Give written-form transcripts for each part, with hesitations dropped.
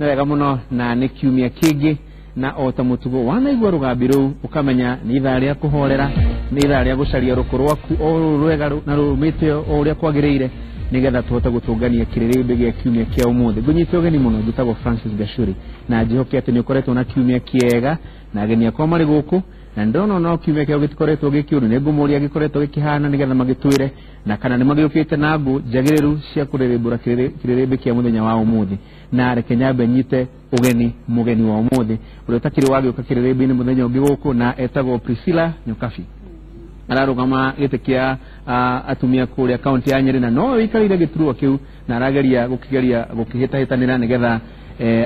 Wega mũno na nĩ kiumia kĩngĩ na o ta mũtugo wanaigua rũgambi rũu ũkamenya nĩ ithaa rĩa kũhorera, nĩ ithaa rĩa gũcaria rũkũ rwaku o rũrũ rwega na rũmĩte o ũrĩa kwagĩrĩire nĩgetha tũhote gũtũngania kĩrĩrĩmbĩ gĩa kiumia kĩa ũmũthĩ. Ngũnyite ũgeni mũno, njĩtagwo Francis Gachuri na njĩhoke atĩ nĩ ũkoretwo na kiumia kĩega na ageni akwa marĩ gũkũ na ndĩrona no kiumia kĩao gĩtikoretwo gĩkĩũru. Nĩ ngũmũria gĩkoretwo gĩkĩhana nĩgetha magĩtwĩre na kana nĩ magĩũkĩte na ngũ njagĩrĩru cia kũrĩrĩmbũra kĩrĩrĩmbĩ kĩa mũthenya wa ũmũthĩ. Na reke nyambe nyite ũgeni mũgeni wa ũmũthĩ ũrĩa ũtakĩrĩ wagĩũka kĩrĩrĩmbĩ-inĩ mũthenya ũngĩ gũkũ na etagwo Priscilla Nyokabi. Ararũgama gĩtĩ kĩa atumia kũrĩa kaunti ya Nyeri na no wĩikarĩire gĩturwa kĩu na arageria gũkĩgeria gũkĩhĩtahĩtanĩra nĩgetha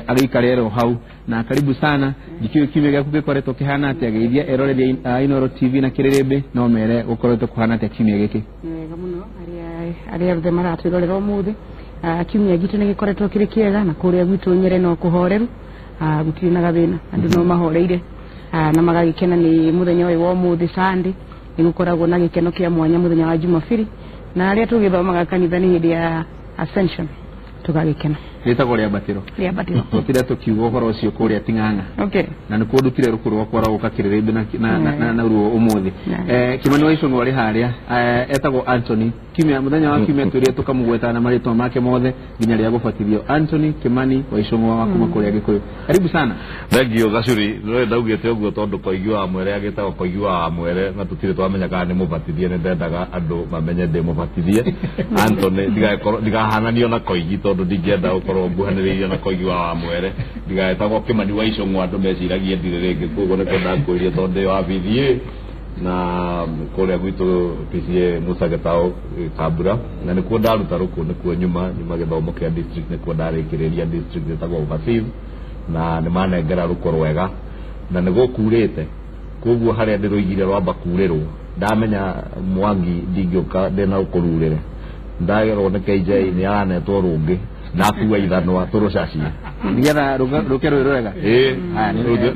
agĩikare ero hau. Na karibu sana. Ndikĩũĩ kiumia gĩaku gĩkoretwo kĩhana atĩa, geithia eroreria Inooro TV na kĩrĩrĩmbĩ no mere gũkoretwo kũhana atĩa kiumia gĩkĩ. Nĩ wega mũno arĩa othe maratwĩrorera ũmũthĩ. Kiumia gitũ nĩ gĩkoretwo kĩrĩ kĩega na kũrĩa gwitũ Nyeri no kũhoreru, gũtirĩ na gathĩna, andũ no mahoreire na magagĩkena nĩ mũthenya ũyũ wa ũmũthĩ Sunday. Nĩ gũkoragwo na gĩkeno kĩa mwanya mũthenya wa Jumapili na arĩa tũgĩthomaga kanitha nĩ hĩndĩ ya Ascension tũgagĩkena. Rĩtagwo rĩambatĩro. Rĩambatĩro. Tũtire tũkiuga ũhoro ũcio kũrĩa Ting'ang'a. Okay. Na nĩkuo ndutire rũkũ rwakwa rwa gũka kĩrĩrĩmbĩ na ruo ũmũthĩ. Kĩmani wa Icũng'wa arĩ harĩa, etagwo Anthony. Kiumia mũthenya wa kiumia twĩrire tũkamũgweta na marĩtwa make mothe nginya rĩrĩa gũbatithio. Anthony Kimani wa Icũng'wa wa kuma kũrĩa Gĩkũyũ. Karibu sana. Thank you Gachuri. Nĩ ndaugĩte ũguo tondũ Koigi wa Mwere agĩtagwo Koigi wa Mwere na tũtirĩ twamenya kana nĩ mũbatithie. Nĩ ndendaga andũ mamenye ndĩ mũbatithie. Anthony ndigahananio na Koigi tondũ ndingĩenda gũkorwo nguhanĩrĩirio na Koigi wa Mwere. Ndigaetagwo Kimani wa Icũng'wa andũ meciragie ndirĩ rĩngĩ, koguo nĩkĩo ndakwĩrire tondũ ndĩ wa BDA na kũrĩa gwitũ PCA Musa Gĩtaũ Kambura na nĩkuo ndaruta rũkũ, nĩkuo nyuma gĩthomo kĩa district, nĩkuo ndarĩkĩrĩria district ĩtagwo Overseas na nĩ manengera rũkũ rwega na nĩ gũkurĩte, koguo harĩa ndĩrũigire rwamba kurĩrwo ndamenya Mwangi ndingĩũka ndĩna rũkũrurĩre, ndagerwo nĩ KJ nĩ aranetwo rũngĩ ndakua ithanwa tũrũcacie nĩgetha rũke rwĩ rwega.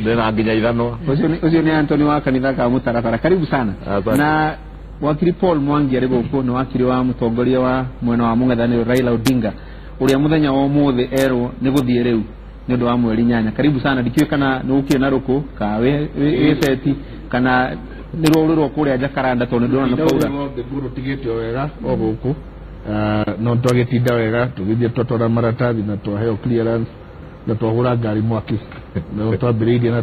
Ndĩna nginya ithanwa. Ũcio nĩ Anthony wa kanitha ka Mũtaratara. Karibu sana. Na wakiri Paul Mwangi arĩ gũkũ, nĩ wakiri wa mũtongoria wa mwena wa mũng'ethanĩro Raila Odinga ũrĩa mũthenya wa ũmũthĩ erwo nĩ gũthiĩ rĩu nĩ ũndũ wa mweri 8. Karibu sana. Ndikĩũĩ kana nĩ ũkire na rũkũ ka wĩ seti kana nĩ rũrũ kũrĩa Jacaranda tondũ ndĩrona nĩ kwaura. Rũtigĩte wega o gũkũ no twagĩtinda wega tũgĩthiĩ twatwara maratathi na twaheo clearance na twahũra ngari mwaki na twambĩrĩirie na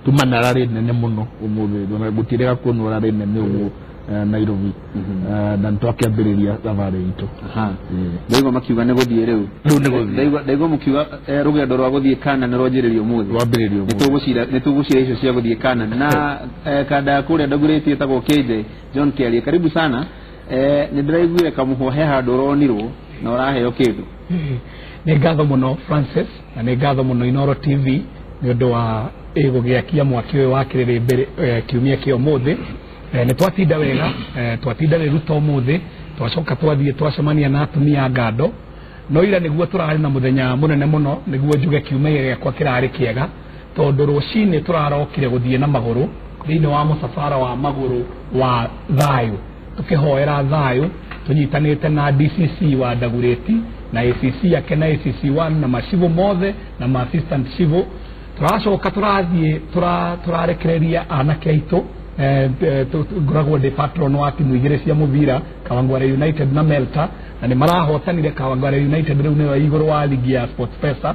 tuma na rarĩ nene mũno ũmũthĩ na gũtirĩga kuonwo rarĩ nene ũguo Nairobi na nĩtwakĩambĩrĩria thabarĩ itũ. Ndaigua makiuga nĩ gũthiĩ rĩu. Rĩu nĩ gũthiĩ. Ndaigua mũkiuga rũgendo rwa gũthiĩ Kana nĩ rwanjĩrĩrio ũmũthĩ. Rwambĩrĩrio ũmũthĩ. Nĩ tũgũcira icio cia gũthiĩ Kana. Na kanda ya kũrĩa ndagurĩtie ĩtagwo KJ John Kiarie. Karibu sana. Nĩ ndĩraiguire kamũhwa he handũ ũronirwo na ũraheo kĩndũ. Nĩ ngatho mũno Francis na nĩ ngatho mũno Inooro TV nĩ ũndũ wa gũgĩakia mwaki ũyũ wa kĩrĩrĩmbĩ kiumia kĩa ũmũthĩ. Nĩ twatinda wega, twatinda rĩruta ũmũthĩ, twacoka twathiĩ twacemania na atumia a ngando. No ira nĩguo tũrarĩ na mũthenya mũnene mũno, nĩguo njuge kiumia gĩakwa kĩrarĩ kĩega tondũ rũcinĩ tũrarokire gũthiĩ na magũrũ thĩinĩ wa mũcabara wa magũrũ wa thayũ, tũkĩhoera thayũ tũnyitanĩte na DCC wa Ndagurĩti na ACC yake na ACC1 na macibũ mothe na ma assistant civil. Tũracoka tũrathiĩ tũrarekereria anake aitũ. Ngoragwo ndĩ patron wa timu igĩrĩ cia mũbira, Kawangware United na Melta, na nĩ marahotanire. Kawangware United rĩu nĩyo igũrũ wa ligi ya SportPesa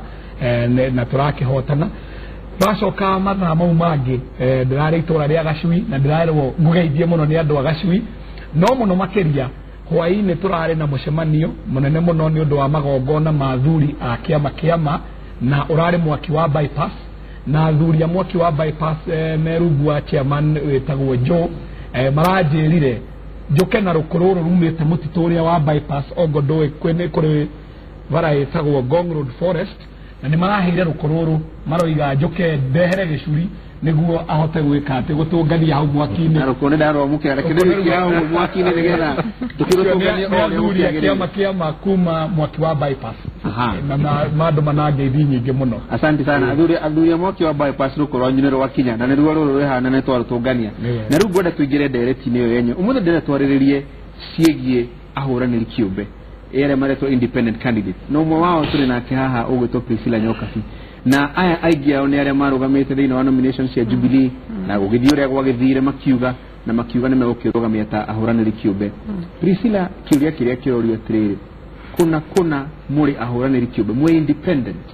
na tũrakĩhotana. Twacoka mathaa mau mangĩ ndĩrarĩ itũra rĩa Gacui na ndĩrarĩrwo ngũgeithie mũno nĩ andũ a Gacui. No mũno makĩria hwaĩ-inĩ tũrarĩ na mũcemanio mũnene mũno nĩ ũndũ wa magongona ma athuri a kĩama kĩama na ũrarĩ mwaki wa bypass na athuri a mwaki wa bypass merungu wa chairman wĩtagwo Joe maranjĩrire njũke na rũkũ rũrũ rumĩte mũtitũ ũrĩa wa bypass ongo ndũĩ kũrĩ bara ĩtagwo Ngong Road Forest na nĩ maraheire rũkũ rũrũ maroiga njũke ndehere gĩcuri nĩguo ahote gwĩka atĩ gũtũngania hau mwaki-inĩ. Na rũkũ nĩ ndarwamũkĩra, reke ndĩrũikie hau mwaki-inĩ nĩgetha tũkĩrũtũnganie o ũrĩa gũkĩagĩrĩire. Kĩama kĩama kuma mwaki wa bypass na mandũ manangeithi nyingĩ mũno. Asante sana athuri a mwaki wa bypass, rũkũ rwanyu nĩ rwakinya na nĩruo rũrũ rwĩhana nĩ twarũtũngania. Na rĩu ngwenda tũingĩre ndereti-inĩ ĩyo yenyu ũmũthĩ, ndĩrenda twarĩrĩrie ciĩgiĩ ahũranĩri kĩũmbe. ere maretwo independent candidates no ũmwe wao tũrĩ nake haha ũgwĩtwo Priscilla Nyokabi na aya aingĩ ao nĩ arĩa marũgamĩte thĩinĩ wa nomination cia Jubilee na gũgĩthiĩ ũrĩa gwagĩthire makiuga na makiuga nĩ megũkĩrũgamia ta ahũranĩri kĩũmbe. Priscilla, kĩũria kĩrĩa kĩrorio atĩrĩrĩ, kũna kũna mũrĩ ahũranĩri kĩũmbe mwĩ independent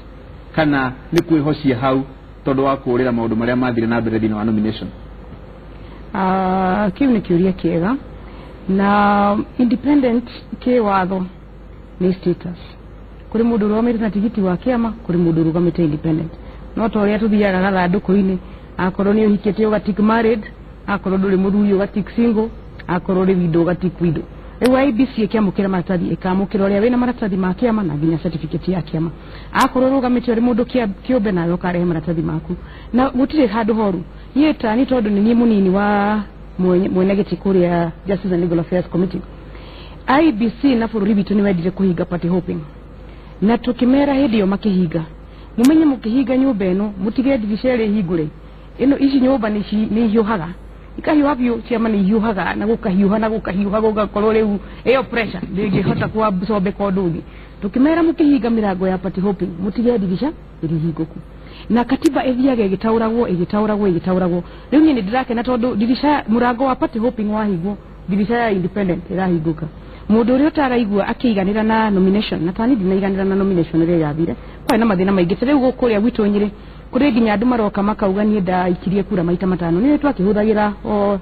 kana nĩ kwĩhocia hau tondũ wa kũũrĩra maũndũ marĩa mathire na mbere thĩinĩ wa nomination? Kĩu nĩ kĩũria kĩega na independent kĩ watho nĩ status. Kũrĩ mũndũ ũrũgamĩte na tigiti wa kĩama, kũrĩ mũndũ ũrũgamĩte independent. No ta ũrĩa tũthiaga gathandũkũ-inĩ, akorwo nĩ ũhikĩte ũgatick married, akorwo ndũrĩ mũthuri ũgatick single, akorwo ũrĩ widow ũgatick widow. Rĩu IEBC ĩkĩamũkĩra maratathi ĩkamũkĩra ũrĩa wĩna maratathi ma kĩama na nginya certificate ya kĩama. Akorwo ũrũgamĩte ũrĩ mũndũ kĩũmbe nawe ũkarehe maratathi maku. Na gũtirĩ handũ horu. Niĩ ta niĩ tondũ nĩ niĩ mũnini wa mwene gĩtĩ kũrĩa Justice and Legal Affairs Committee. IEBC na bũrũri witũ nĩ wendire kũhinga party hopping. Na tũkĩmera hĩndĩ ĩyo makĩhinga, mũmenye mũkĩhinga nyũmba ĩno mũtige ndirica ĩrĩa ĩhingũre ĩno, ici nyũmba nĩ ihiũhaga, ikahiũha biũ, ciama nĩ ihiũhaga na gũkahiũha na gũkahiũha gũgakorwo rĩu ĩyo pressure ndĩngĩhota kuabsorbeka ũndũ ũngĩ. Tũkĩmera mũkĩhinga mĩrango ya party hopping mũtige ndirica ĩrĩ hingũku, na katiba ĩthiaga ĩgĩtaũragwo ĩgĩtaũragwo ĩgĩtaũragwo. Rĩu niĩ nĩ ndĩrakena tondũ ndirica mũrango wa party hopping wahingwo, ndirica ya independent ĩrahingũka. Mũndũ ũrĩa ũtaraigua akĩiganĩra na nomination, na tani ndinaiganĩra na nomination ĩrĩa yathire, kwarĩ na mathĩna maingĩ. Ta rĩu kũrĩa gwitũ Nyĩrĩ kũrĩ nginya andũ maroka makauga niĩ ndaikirie kura maita matano. Nĩ twakĩhũthagĩra o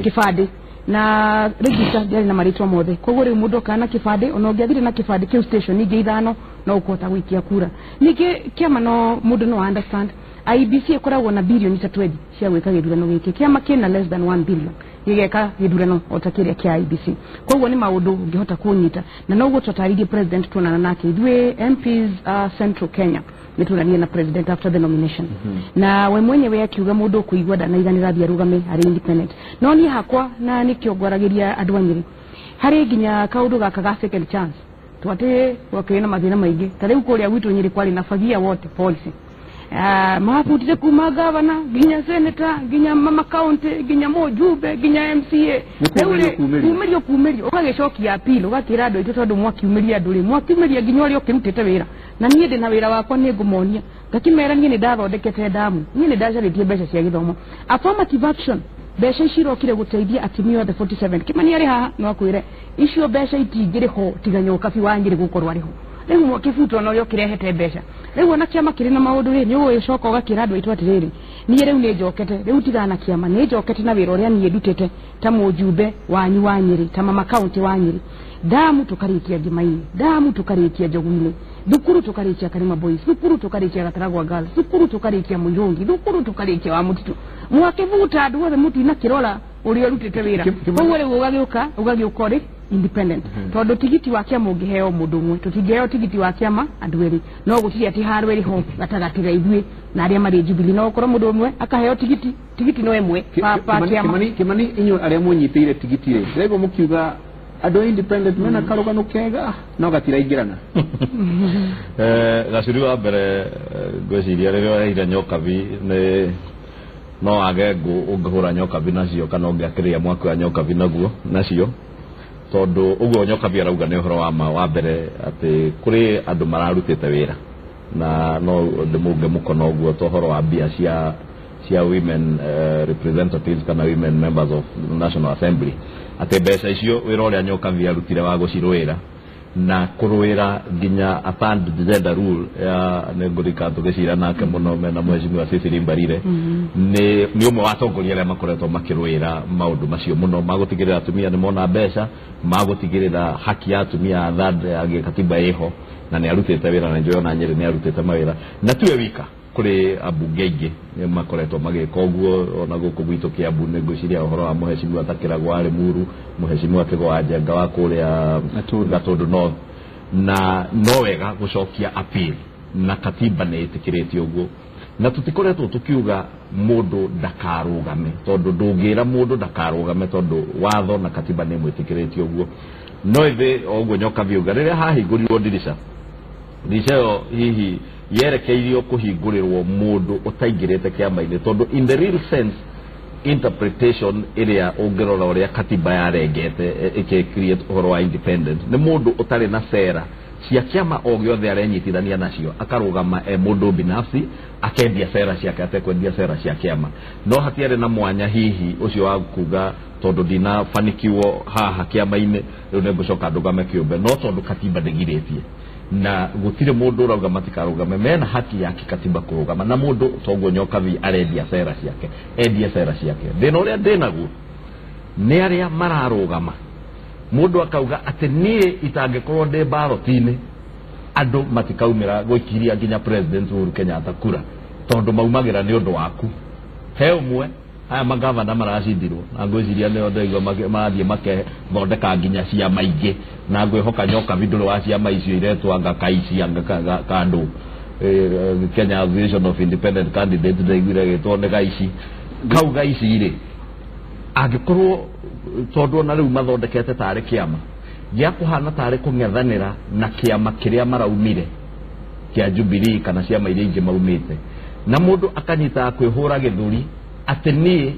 kĩbandĩ na register ndiarĩ na marĩtwa mothe, koguo rĩu mũndũ okaga na kĩbandĩ, ona ũngĩathire na kĩbandĩ kĩu station ingĩ ithano no ũkũhota gũikia kura. Ningĩ kĩama no mũndũ no understand IEBC ĩkoragwo na bilioni ta 20 cia gwĩka gĩthurano gĩkĩ, kĩama kĩna less than 1 billion gĩgeka gĩthurano o ta kĩrĩa kĩa IEBC. Koguo nĩ maũndũ ũngĩhota kũnyita, na noguo twatarĩirie president tuonana nake ithuĩ MPs Central Kenya nĩ tuonanie na president after the nomination, na we mwenyewe akiuga mũndũ ũkũigua ndanaiganĩra athiĩ arũgame arĩ independent. No niĩ hakwa na nĩkĩo ngwaragĩria andũ a Nyĩrĩ harĩ nginya kaũndũ gaka ga second chance twatĩ gwakĩrĩ na mathĩna maingĩ. Ta rĩu kũrĩa gwitũ Nyĩrĩ kwarĩ na fagia wote policy, mabutire kuma gavana nginya senator nginya mama county nginya mũjumbe nginya MCA. Nĩ kumĩrio. Kumĩrio kumĩrio, ũgagĩcokia appeal ũgakĩra andũ aitũ tondũ mwakiumĩria andũ rĩ, mwakiumĩria nginya ũrĩa ũkĩrutĩte wĩra, na niĩ ndĩ na wĩra wakwa nĩ ngũmonia. Ngakĩmera niĩ nĩ ndathondekete ndamu, niĩ nĩ ndacarĩtie mbeca cia gĩthomo, affirmative action, mbeca ici irokire gũteithia atumia othe 47. Kĩmani arĩ haha no akwĩre icio mbeca itingĩrĩ ho tiga Nyokabi wa Nyĩrĩ gũkorwo arĩ ho. Rĩu mwakĩbutwo na ũrĩa ũkĩrehete mbeca. Rĩu ona kĩama kĩrĩ na maũndũ rĩ, nĩ ũgũgĩcoka ũgakĩra andũ aitũ atĩrĩrĩ, niĩ rĩu nĩ njokete, rĩu tigana na kĩama, nĩ njokete na wĩra ũrĩa niĩ ndutĩte ta mũjumbe wanyu wa Nyĩrĩ, ta mama county wa Nyĩrĩ. Ndamu tũkarĩkia Ngĩma-inĩ, ndamu tũkarĩkia Njogu-inĩ, thukuru tũkarĩkia Karima Boys, thukuru tũkarĩkia Gataragwa Girls, thukuru tũkarĩkia Mũirũngi, thukuru tũkarĩkia wa Mũtitũ. Mwakĩbuta andũ othe mũtinakĩrora ũrĩa ũrutĩte wĩra. Koguo rĩu ũgagĩũka ũgagĩũka ũrĩ independent, tondũ tigiti wa kĩama ũngĩheo mũndũ ũmwe, tũtingĩheo tigiti wa kĩama andũ erĩ, no gũtirĩ atĩ haro ĩrĩ ho gatagatĩ ga ithuĩ na arĩa marĩ Jubilee. No gũkorwo mũndũ ũmwe akaheo tigiti, tigiti no ĩmwe pa kĩama. Kimani, inyuĩ arĩa mũnyitĩire tigiti rĩ, ndĩraigua mũkiuga andũ a independent mena karũgano kega no gatiraingĩrana. Gacuri wa mbere, ngwĩciria rĩrĩa ũreire Nyokabi nĩ no age ngũ ũngĩhũra Nyokabi nacio kana ũngĩakĩrĩria mwaki wa Nyokabi naguo nacio, tondũ ũguo Nyokabi arauga nĩ ũhoro wa ma. Wa mbere atĩ kũrĩ andũ mararutĩte wĩra na no ndĩmũnge mũkono ũguo to ũhoro wa mbia cia women representatives kana women members of National Assembly, atĩ mbeca icio wĩra ũrĩa Nyokabi arutire wa gũcirũĩra na kũrũĩra nginya a third gender rule ya nĩ ngũrika tũgĩcira nake mũno mena mheshimiwa Cecily Mbarire, nĩ ũmwe wa atongoria arĩa makoretwo makĩrũĩra maũndũ macio mũno magũtigĩrĩra atumia nĩ mona mbeca, magũtigĩrĩra haki ya atumia ya third ya gĩkatiba ĩho, na nĩ arutĩte wĩra na njũĩ ona Nyĩrĩ nĩ arutĩte mawĩra na tiwe wika, kũrĩ ambunge aingĩ nĩ makoretwo magĩka ũguo. Ona gũkũ gwitũ Kĩambu nĩ ngwĩciria ũhoro wa mũhecimiwa Takĩragwo wa Limuru, mũhecimiwa Kĩgo wa Njenga wa kũrĩa Gatundu. Gatundu North. Na no wega gũcokia appeal na katiba nĩ ĩtĩkĩrĩtie ũguo, na tũtikoretwo tũkiuga mũndũ ndakarũgame, tondũ ndũngĩra mũndũ ndakarũgame tondũ watho na katiba nĩ ĩmwĩtĩkĩrĩtie ũguo. No ithĩ o ũguo Nyokabi auga, rĩrĩa hahingũrirwo ndirica, ndirica ĩyo hihi yerekeirio kũhingũrĩrwo mũndũ ũtaingĩrĩte kĩama-inĩ, tondũ in the real sense interpretation ĩrĩa ũngĩrora ũrĩa katiba yarengete ĩkĩ create ũhoro wa independent nĩ mũndũ ũtarĩ na sera cia kĩama o gĩothe arenyitithania nacio akarũgama e mũndũ binafsi akendia sera ciake atekwendia sera cia kĩama no hatiarĩ na mwanya hihi ũcio wa kuga tondũ ndinabanikiwo haha kĩama-inĩ rĩu nĩngũcoka ndũgame kĩũmbe no tondũ katiba ndĩgirĩtie na gũtirĩ mũndũ ũrauga matikarũgame mena haki ya kikatiba kũrũgama na mũndũ toguo Nyokabi arendia sera ciake endia sera ciake thĩna ũrĩa ndĩnaguo nĩ arĩa mararũgama mũndũ akauga atĩ niĩ itangĩkorwo ndĩ ballot-inĩ andũ matikaumĩra gũikiria nginya President Uhuru Kenyatta kura tondũ maumagĩra nĩ ũndũ waku he ũmwe aya magavana maracindirwo na ngwĩciria nĩo ndaigua marathiĩ makethondeka nginya ciama ingĩ na ngwĩhoka Nyokabi ndũrĩ wa ciama icio iretwo anga kaici anga kandũ Kenya Association of Independent Candidates ndaiguire gĩtwo nĩ gaici kau gaici rĩ angĩkorwo tondũ ona rĩu mathondekete tarĩ kĩama gĩa kũhana tarĩ kũng'ethanĩra na kĩama kĩrĩa maraumire kĩa Jubilee kana ciama iria ingĩ maumĩte na mũndũ akanyitaga kwĩhũra gĩthũri atĩ niĩ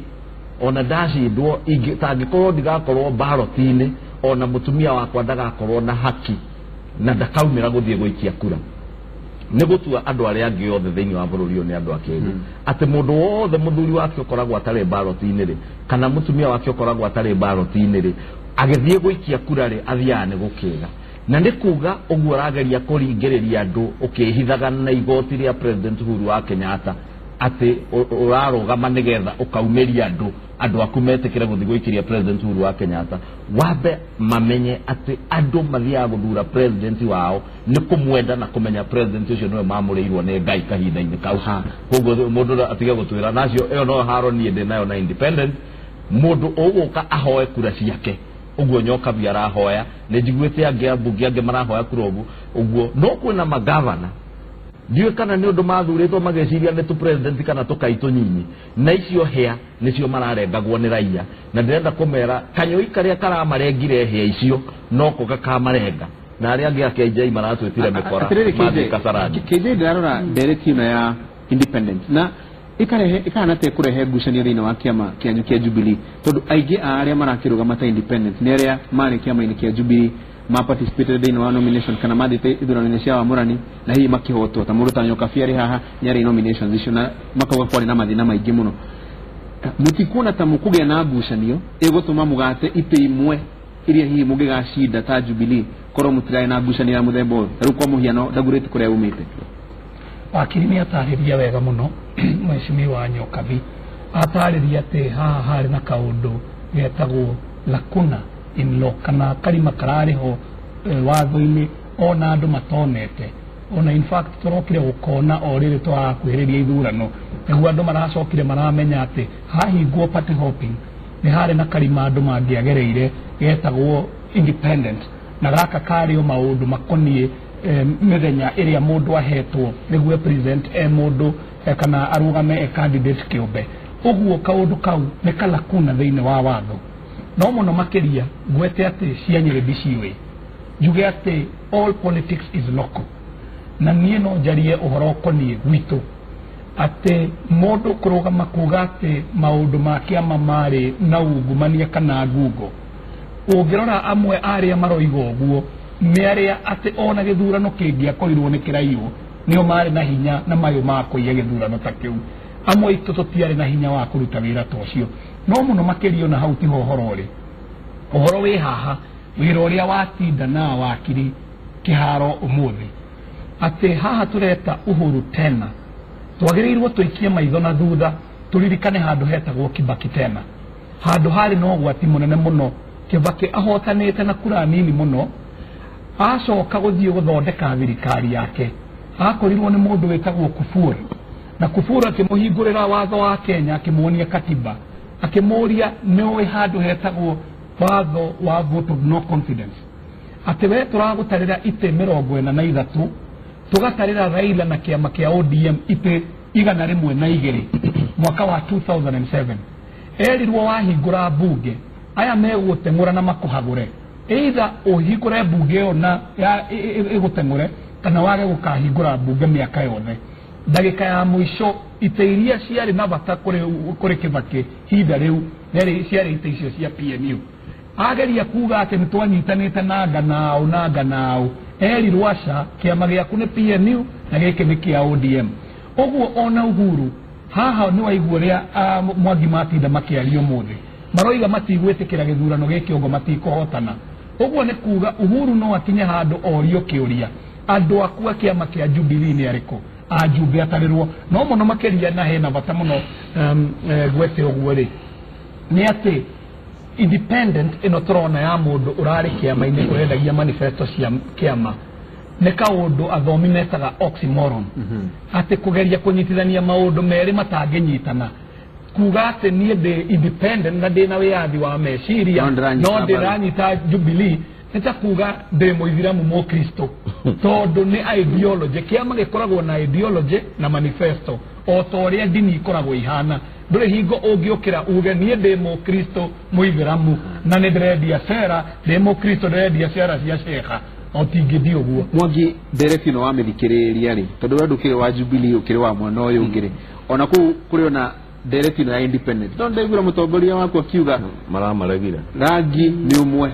ona ndacindwo tangĩkorwo ndigakorwo ballot-inĩ ona mũtumia wakwa ndagakorwo na haki na ndakaumĩra gũthiĩ gũikia kura nĩ gũtua andũ arĩa angĩ othe thĩinĩ wa bũrũri ũyũ nĩ andũ akĩgu atĩ mũndũ wothe mũthuri wake ũkoragwo atarĩ ballot-inĩ rĩ kana mũtumia wake ũkoragwo atarĩ ballot-inĩ rĩ agĩthiĩ gũikia kura rĩ athiaga nĩ gũkĩga na nĩ kuga ũguo ũrageria kũringĩrĩria andũ ũkĩhithaga na igoti rĩa President Uhuru wa Kenyatta atĩ ũrarũgama nĩgetha ũkaumĩria andũ andũ aku metĩkĩre gũthiĩ gũikĩria President Uhuru wa Kenyatta wambe mamenye atĩ andũ mathiaga gũthura president wao nĩ kũmwenda na kũmenya president ũcio nĩwe mamũrĩirwo nĩ Ngai kahinda-inĩ kau koguo mũndũ atige gũtwĩra nacio ĩyo no haro niĩ ndĩ nayo na independent mũndũ ũgũka ahoe kura ciake ũguo Nyokabi arahoya nĩ njiguĩte angĩ ambunge angĩ marahoya kura ũguo ũguo no kwĩna magavana ndiũĩ kana nĩ ũndũ mathurĩtwo mageciria nĩ tũ president kana tũkaitũ nyinyi na icio hĩa nĩcio mararengagwo nĩ raia na ndĩrenda kũmera kanyũi karĩa karamarengire hĩa icio noko gakamarenga na arĩa angĩ a KJ maratwĩtire mĩkora mathiĩ Kasarani. KJ ndĩrarora ndereti ĩno ya independent na ikarehe ikahana ta ĩkũrehe ngucanio thĩinĩ wa kĩama kĩanyu kĩa Jubilee tondũ aingĩ a arĩa marakĩrũgama ta independent nĩ arĩa marĩ kĩama-inĩ kĩa Jubilee ma participated thĩinĩ wa nomination kana mathiĩte ithurano-inĩ cia wamũrani na hihi makĩhotwo ta mũndũ ta Nyokabi arĩ haha nĩ arĩ nominations icio na makauga kwarĩ na mathĩna maingĩ mũno mũtikuona ta mũkũgĩa na ngucanio ĩgũtũma mũgate itĩ imwe iria hihi mũngĩgacinda ta Jubilee korwo mũtirarĩ na ngucanio ya mũthemba ũyũ ta rĩu kwa mũhiano Dagoretti kũrĩa umĩte wakiri nĩ atarĩria wega mũno mheshimiwa Nyokabi atarĩria atĩ haha harĩ na kaũndũ getagwo lacuna in law kana karima kararĩ ho watho-inĩ ona andũ matonete ona in fact tũrokire gũkona o rĩrĩ tũrakuhĩrĩria ithurano nĩguo andũ maracokire maramenya atĩ hahingwo party hopping nĩ harĩ na karima andũ mangĩagereire getagwo independent na gaka karĩ o maũndũ makoniĩ mĩthenya ĩrĩa mũndũ ahetwo nĩguo present e mũndũ kana arũgame e candidate kĩũmbe ũguo kaũndũ kau nĩ kalakuna thĩinĩ wa watho no mũno makĩria ngwete atĩ cia Nyĩrĩ ndiciũĩ njuge atĩ all politics is local na niĩ no njarie ũhoro ũkoniĩ gwitũ atĩ mũndũ kũrũgama kuga atĩ maũndũ ma kĩama marĩ na ungumania kana ngungo ũngĩrora amwe arĩa maroiga ũguo nĩ arĩa atĩ ona gĩthurano kĩngĩakorirwo nĩ kĩraiywo nĩo marĩ na hinya na mayũ ma kũiya gĩthurano ta kĩu amwe aitũ tũtiarĩ na hinya wa kũruta wĩra ta ũcio no mũno makĩria ona hau tiho ũhoro ũrĩ ũhoro wĩ haha wĩra ũrĩa watinda na wakiri kĩharo ũmũthĩ atĩ haha tũreta Uhuru tena twagĩrĩirwo tũikie maitho na thutha tũririkane handũ hetagwo Kibaki tena handũ harĩ na ũgwati mũnene mũno Kibaki ahotanĩte na kura nini mũno acoka gũthiĩ gũthondeka thirikari yake akorirwo nĩ mũndũ wĩtagwo Kufur na Kufur akĩmũhingũrĩra watho wa Kenya akĩmuonia katiba akĩmũria nĩũĩ handũ hetagwo watho wa vote of no confidence atĩ we tũragũtarĩra itĩ 43 tũgatarĩra Raila na kĩama kĩa ODM itĩ 102 mwaka wa 2007 erirwo wahingũra mbunge aya megũteng'ũra na makũhagũre either ũhingũre mbunge ĩyo na ĩgũteng'ũre kana wage gũkahingũra mbunge mĩaka yothe Ndagĩka ya mũico itĩ iria ciarĩ na bata kũrĩ Kibaki hinda rĩu rĩarĩ ciarĩ itĩ icio cia PNU. Ageria kuga atĩ nĩ twanyitanĩte na nganao erirwo aca kĩama gĩaku nĩ PNU na gĩkĩ nĩ kĩa ODM. Ũguo ona Uhuru haha nĩ waigua ũrĩa Mwangi matinda makĩaria ũmũthĩ, maroiga matigwĩtĩkĩra gĩthurano gĩkĩ ũguo matikũhotana. Ũguo nĩ kuga Uhuru no akinye handũ orio kĩũria andũ aku a kĩama kĩa Jubilee nĩ arĩkũ, ajumbe atarĩrwo no mũno makĩria na hena bata mũno gwete ũguo rĩ nĩ atĩ independent ĩno tũrona ya mũndũ ũrarĩ kĩama-inĩ ũrendagia manifesto cia kĩama nĩ kaũndũ athomi metaga oxymoron, atĩ kũgeria kũnyitithania maũndũ merĩ matangĩnyitana, kuga atĩ niĩ ndĩ independent na ndĩ na wĩyathi wa meciria no ndĩranyita Jubilee nĩ ta kuga ndĩ mũithiramu mũkristo, tondũ nĩ ideology. Kĩama gĩkoragwo na ideology na manifesto o ta ũrĩa ndini ikoragwo ihana. Ndũrĩ hingo ũngĩũkĩra uge niĩ ndĩ mũkristo mũithiramu na nĩ ndĩrendia cera, ndĩ mũkristo ndĩrendia cera cia ceha, otingĩthiĩ ũguo. Mwangi ndereti ĩno wamĩthikĩrĩria rĩ, tondũ we ndũkĩrĩ wa Jubilee ũkĩrĩ wa mwena ũyũ ũngĩ rĩ, ona kũu kũrĩ ona ndereti ĩno ya independent, no ndaiguire mũtongoria waku akiuga maramaregire rangi nĩ ũmwe,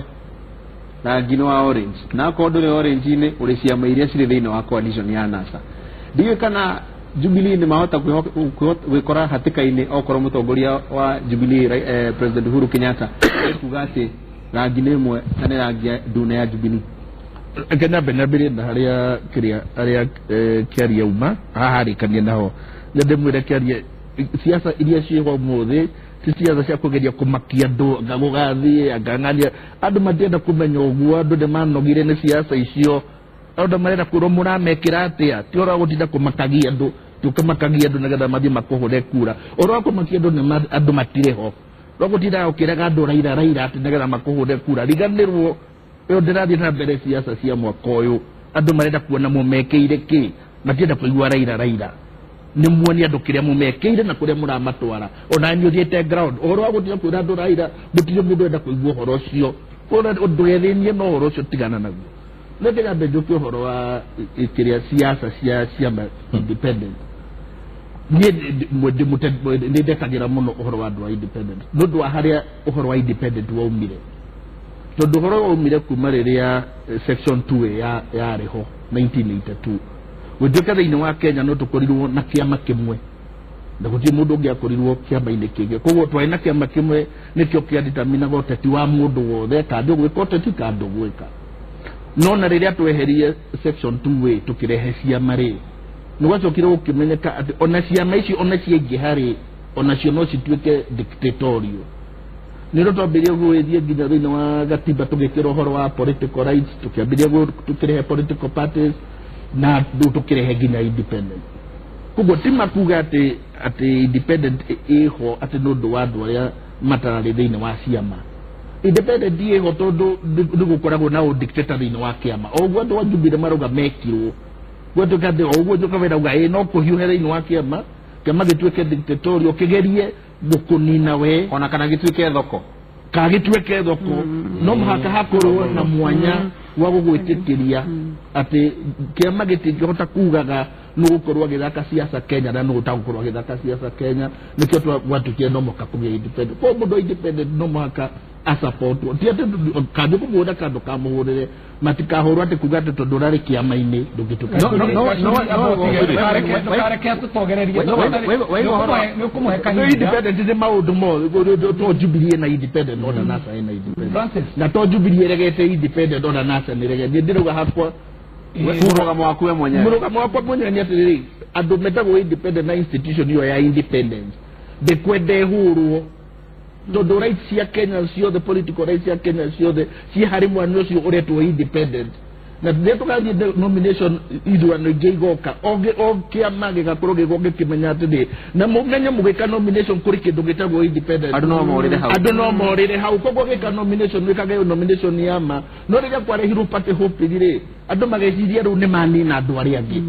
rangi nĩ wa orange, na akorwo ndũrĩ orange-inĩ ũrĩ ciama iria cirĩ thĩinĩ wa coalition ya NASA. Ndiũĩ kana Jubilee nĩ mahota gwĩkora hatĩka-inĩ okorwo mũtongoria wa Jubilee President Uhuru Kenyatta kuga atĩ rangi nĩ ĩmwe na nĩ rangi ndune ya Jubilee. Kenya nyambĩrĩrie na harĩa kĩrĩa harĩa kĩaria uma haha harĩkanie naho nĩ ndĩmwĩre kĩaria siasa iria ciĩho ũmũthĩ ti siasa cia kũgeria kũmakia andũ anga gũgathiĩ anga ng'ania andũ matienda kũmenya ũguo, andũ nĩ manogire nĩ siasa icio, andũ marenda kwĩrwo mũramekĩra atĩa, ti ũhoro wa gũtinda kũmakagia andũ, ti ũkĩmakagia andũ nĩgetha mathiĩ makũhũre kura, ũhoro wa kũmakia andũ nĩ andũ matirĩ ho, no gũtindaga ũkĩraga andũ Raila Raila atĩ nĩgetha makũhũre kura, riganĩrwo ĩyo ndĩrathiĩ na mbere siasa cia mwaka ũyũ, andũ marenda kuona mũmekĩire kĩ, matienda kũigua Raila Raila, nĩ muonie andũ kĩrĩa mũmekĩire na kũrĩa mũramatwara, ona nĩ ũthiĩte ground, ũhoro wa gũtinda kwĩra andũ Raila gũtirĩ mũndũ ũrenda kũigua ũhoro ũcio, ndũgethĩnie na ũhoro ũcio tigana naguo. Nĩ ndĩrambe njũke ũhoro wa kĩrĩa siasa cia ciama independent, niĩ nĩ ndetagĩra mũno ũhoro wa andũ a independent nĩ ũndũ wa harĩa ũhoro wa independent waumire, tondũ ũhoro waumire kuma rĩrĩa section 2 yarĩ ho 1982, gũtuĩka thĩinĩ wa Kenya no tũkorirwo na kĩama kĩmwe na gũtirĩ mũndũ ũngĩ akorirwo kĩama-inĩ kĩngĩ, koguo twarĩ na kĩama kĩmwe nĩkĩo kĩaditaminaga ũteti wa mũndũ wothe, kana ndũgwĩka ũteti kana ndũgwĩka. No na rĩrĩa tweherie section 2A tũkĩrehe ciama rĩ, nĩ gwacokire gũkĩmenyeka atĩ ona ciama icio ona ciaingĩha rĩ, onacio no cituĩke dictatorial. Nĩ rĩo twambĩrĩrie gũgĩthiĩ nginya thĩinĩ wa gatiba tũgĩkĩra ũhoro wa political rights, tũkĩambĩrĩria tũkĩrehe political parties na rĩu tũkĩrehe nginya independent. Koguo ti makuga atĩ independent ĩho atĩ nĩ ũndũ wa andũ arĩa matararĩ thĩinĩ wa ciama, independent ĩho tondũ nĩ gũkoragwo na ũdictator thĩinĩ wa kĩama, o ũguo andũ a Jubilee marauga mekirwo, gwatuĩka atĩ o ũguo Njoka rauga ĩ no kũhiũhe thĩinĩ wa kĩama, kĩama gĩtuĩke dictatorial kĩgerie gũkũnina we ona kana gĩtuĩke thoko, kana gĩtuĩke thoko, no mũhaka hakorwo na mwanya wa gũgwĩtĩkĩria atĩ kĩama gĩtingĩhota kugaga nĩ gũkorwo agĩthaka siasa Kenya na nĩ gũtagũkorwo agĩthaka siasa Kenya, nĩkĩo gwatuĩkire no mũhaka kũgĩa independent. Koguo mũndũ wa independent no mũhaka asapotwo, ti atĩ kandũ kũmũhũra kandũ kamũhũrĩre, matikahũrwo atĩ kuga atĩ tondũ ũrarĩ kĩama-inĩ ndũngĩtuĩka. Ndũkareke tũtogererie, nĩ ũkũmũhe kahinda. Independent nĩ maũndũ mothe, to Jubilee ĩna independent ona NASA ĩna independent, na to Jubilee ĩregete independent ona NASA nĩ ĩregete. Niĩ ndĩrauga hakwa mũrũgamo waku we mwenyewe, mũrũgamo wakwa mwenyewe nĩ atĩrĩrĩ, andũ metagwo independent na institution ĩyo ya independence ndĩkwenda ĩhũrwo, tondũ rights cia Kenya ciothe, political rights cia Kenya ciothe ciĩ harĩ mwana ũcio ũretwo independent, na rĩrĩa tũgathiĩ nomination ithurano ingĩ igoka, o kĩama gĩgakorwo gĩkĩmenya atĩrĩ, na mũmenye mũgĩka nomination kũrĩ kĩndũ gĩtagwo independent, andũ no morĩre hau, andũ no morĩre hau, koguo gĩka nomination wĩkage nomination ya ma. No rĩrĩa kwarehirwo party hope rĩ, andũ mageciria rĩu nĩ manina andũ arĩa angĩ,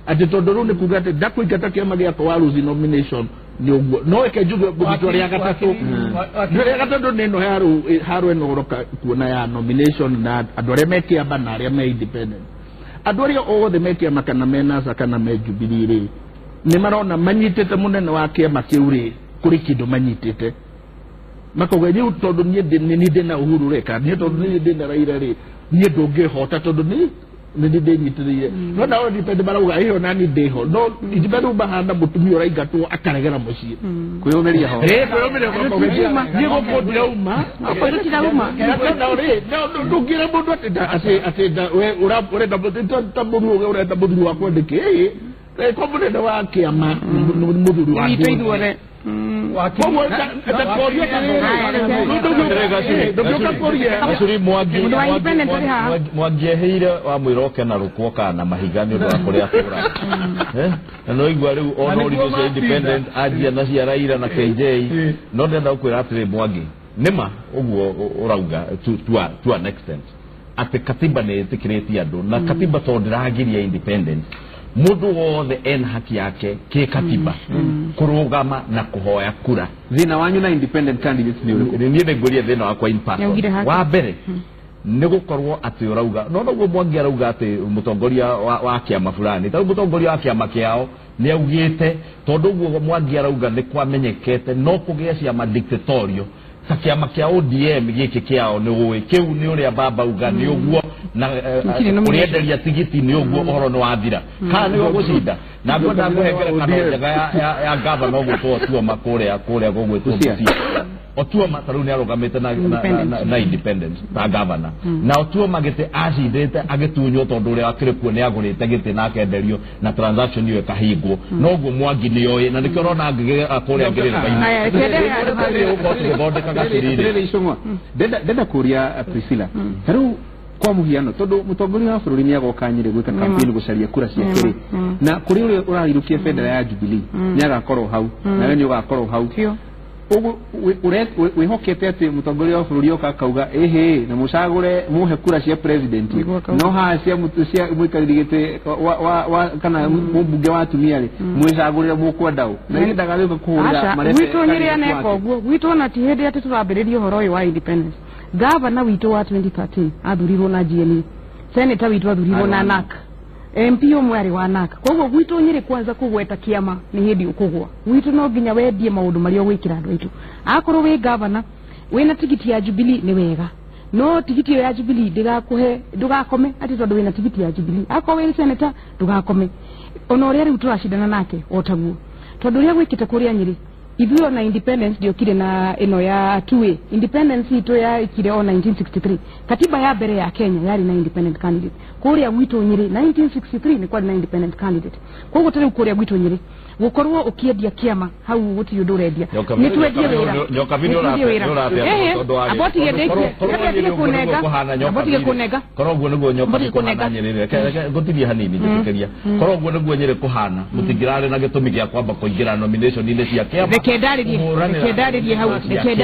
atĩ tondũ rĩu nĩ kuga atĩ ndakũingata kĩama gĩakwa wa lose nomination nĩ ũguo, no reke njuge ngũthitwo rĩa gatatũ, rĩa gatatũ nĩ ĩno harũ ĩno ũroka kuona ya nomination na andũ arĩa me kĩama na arĩa me independent, andũ arĩa othe me kĩama kana me NASA kana me Jubilee rĩ, Nĩ marona manyitĩte mũnene wa kĩama kĩu rĩ kũrĩ kĩndũ manyitĩte makauga rĩu tondũ niĩ ndĩna Uhuru rĩ kana niĩ tondũ niĩ ndĩna Raila rĩ niĩ ndũngĩhota tondũ nĩ ndĩnyitĩrĩire no nao independent marauga ĩyo nani ndĩho no independent mahana mũtumia ũraingatwo akaregera mũciĩ kwĩyũmĩria ho kwĩyũmĩria niĩ gũkũ ndirauma ndũngĩra mũndũ atĩ we ũrenda ta mũthuri ũrenda mũthuri wakwa ndĩkĩ ko mũnene wa kĩama mũthuri wa Mwangi eheire wamwĩra oke na rũkũ kana na mahiga nĩ ũndũ wa kũrĩa atũraga na no igua rĩu ona ũritũ cia independent anjia na cia Raila na KJ no ndĩrenda gũkwĩra atĩrĩ Mwangi nĩma ũguo ũrauga to an extent atĩ katiba nĩ ĩtĩkĩrĩtie andũ na katiba tondũ ndĩragiria independent mũndũ wothe ena haki yake kĩ katiba kũrũgama na kũhoya kura. Thĩna wanyu na independent candidates nĩ ũrĩkũ? Niĩ nĩngũrie thĩna wakwa in person. Wa mbere nĩ gũkorwo atĩ ũrauga no noguo Mwangi arauga atĩ mũtongoria wa kĩama fulani ta rĩu mũtongoria wa kĩama kĩao nĩ augĩte tondũ ũguo Mwangi arauga nĩ kwamenyekete no kũgĩe ciama dictatorial ta kĩama kĩa ODM gĩkĩ kĩao nĩ ũĩ kĩu nĩ ũrĩa baba uga nĩ ũguo na ũrĩenderia tigiti nĩ ũguo ũhoro nĩ wathira kana nĩ ũgũcinda na ngwenda ngũhe ngerekano njega ya gavana ũgwĩtwo Otuoma kũrĩa gũgwĩtwo Busia. Otuoma ta rĩu nĩ arũgamĩte na independence ta gavana na Otuoma gĩtĩ acindĩte agĩtunywo tondũ ũrĩa akĩrĩ kuo nĩ agũrĩte gĩtĩ na akenderio na transaction ĩyo ĩkahingwo noguo Mwangi nĩ oĩ na nĩkĩo ũrona kũrĩa ngĩrĩrĩka-inĩ tũgĩthondeka gaciriri. Ndenda kũria Priscilla ta rĩu kwa muhiano tondu mutongoria wa bururi ni agoka Nyeri gwika campaign gucaria kura ciake ri na kuri uria urarirukia bendera ya Jubilee ni agakorwo hau nawe ni ugakorwo hau ugu wihokete ati mutongoria wa bururi oka akauga ehe na mucagure muhe kura cia president no ha cia muikariri giti wa kana mumbunge wa atumia ri mwicagurire mukwenda u na ndagagĩũka kũhũrĩra marebe gwitũ Nyeri aneka ũguo gwitũ ona ti hĩndĩ atĩ tũrambĩrĩria ũhoro ũyũ wa independence. Gavana witũ wa 2013 athurirwo na GNU, senator witũ athurirwo na NAC, MP ũmwe arĩ wa NAC. Koguo gwitũ Nyeri kwanza kũgweta kĩama nĩ hĩndĩ ũkũgwa. Gwitũ no nginya wendie maũndũ marĩa ũgwĩkĩra andũ aitũ. Akorwo wĩ gavana wĩna tigiti ya Jubilee nĩ wega, no tigiti ĩyo ya Jubilee ndĩgakũhe ndũgakome atĩ tondũ wĩna tigiti ya Jubilee. Akorwo wĩ senator ndũgakome ona ũrĩa rĩu tũracindana nake o taguo, tondũ ũrĩa gwĩkĩte kũrĩa Nyeri ithuĩ ona independence ndiokire na ĩno ya 2A. Independence itũ yaikire o 1963. Katiba ya mbere ya Kenya yarĩ na independent candidate. Kũrĩa gwitũ Nyeri 1963 nĩ kwarĩ na independent candidate. Koguo ta rĩu kũrĩa gwitũ Nyeri gũkorwo ũkĩendia kĩama hau gũtirĩ ũndũ ũrendia. Nĩ twendie wĩra. Abotige kũnenga. Korwo ũguo nĩguo nyoka kũhana Nyeri ngũtigie hanini njĩtĩkĩria. Korwo ũguo nĩguo Nyeri kũhana mũtingĩrarĩ na gĩtũmi gĩa kwamba kũingĩra nomination-inĩ cia kĩama. Reke ndarĩrie hau, reke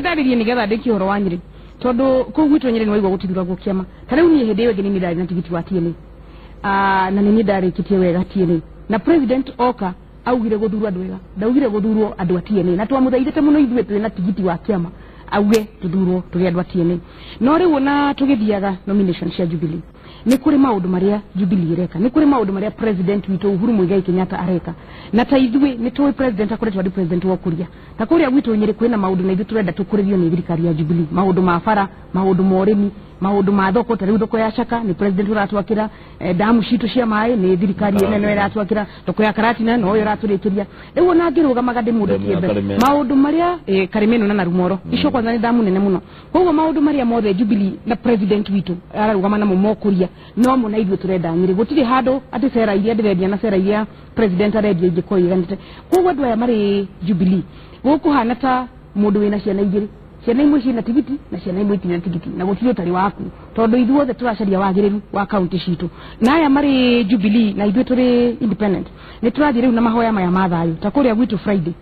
ndarĩrie nĩgetha ndĩkie ũhoro wa Nyeri tondũ kũu gwitũ Nyeri nĩwaigua gũtithuragwo kĩama. Ta rĩu niĩ hĩndĩ ĩyo ĩngĩ nĩ niĩ ndarĩ na tigiti wa TNA na nĩ niĩ ndarĩkĩtie wega TNA na president oka augire gũthurwo andũ ega, ndaugire gũthurwo andũ a TNA na twamũthaithĩte mũno ithuĩ twĩ na tigiti wa kĩama auge tũthurwo tũgĩe andũ a TNA. No rĩu ona tũgĩthiaga nomination cia Jubilee nĩ kũrĩ maũndũ marĩa Jubilee ĩreka, nĩ kũrĩ maũndũ marĩa president witũ Uhuru Muigai Kenyatta areka, na ta ithuĩ nĩ tũĩ president akoretwo arĩ president wa ũkũria. Ta kũrĩa gwitũ Nyeri kwĩna maũndũ na ithuĩ tũrenda tũkũrĩrio nĩ thirikari ya Jubilee, maũndũ ma bara, maũndũ ma ũrĩmi, maũndũ ma thoko. Ta rĩu thoko ya Shaka nĩ president ũratwakĩra, damu citũ cia maĩ nĩ thirikari ĩno ĩno ĩratwakĩra, thoko ya Karatina no yo ĩratũrĩkĩria. Rĩu ona ngĩrũgamaga ndĩ mũndũ kĩũmbe maũndũ marĩa Karimeno na Narumoro icio kwanza nĩ damu nene mũno. Koguo maũndũ marĩa mothe Jubilee na president witũ ararũgama namo mokũria no mo na ithuĩ tũrenda Nyeri. Gũtirĩ handũ atĩ cera iria ndĩrendia na cera iria president arendia ingĩkorwo iganĩte. Koguo andũ aya marĩ Jubilee gũkũhana ta mũndũ wĩna ciana igĩrĩ, ciana imwe ciĩna tigiti na ciana imwe itirĩ na tigiti, na gũtirĩ ũtarĩ waku tondũ ithuothe tũracaria wagĩrĩru wa kaunti citũ. Na aya marĩ Jubilee na ithuĩ tũrĩ independent nĩ tũrathiĩ rĩu na mahoya maya ma thayũ. Ta kũrĩa gwitũ Friday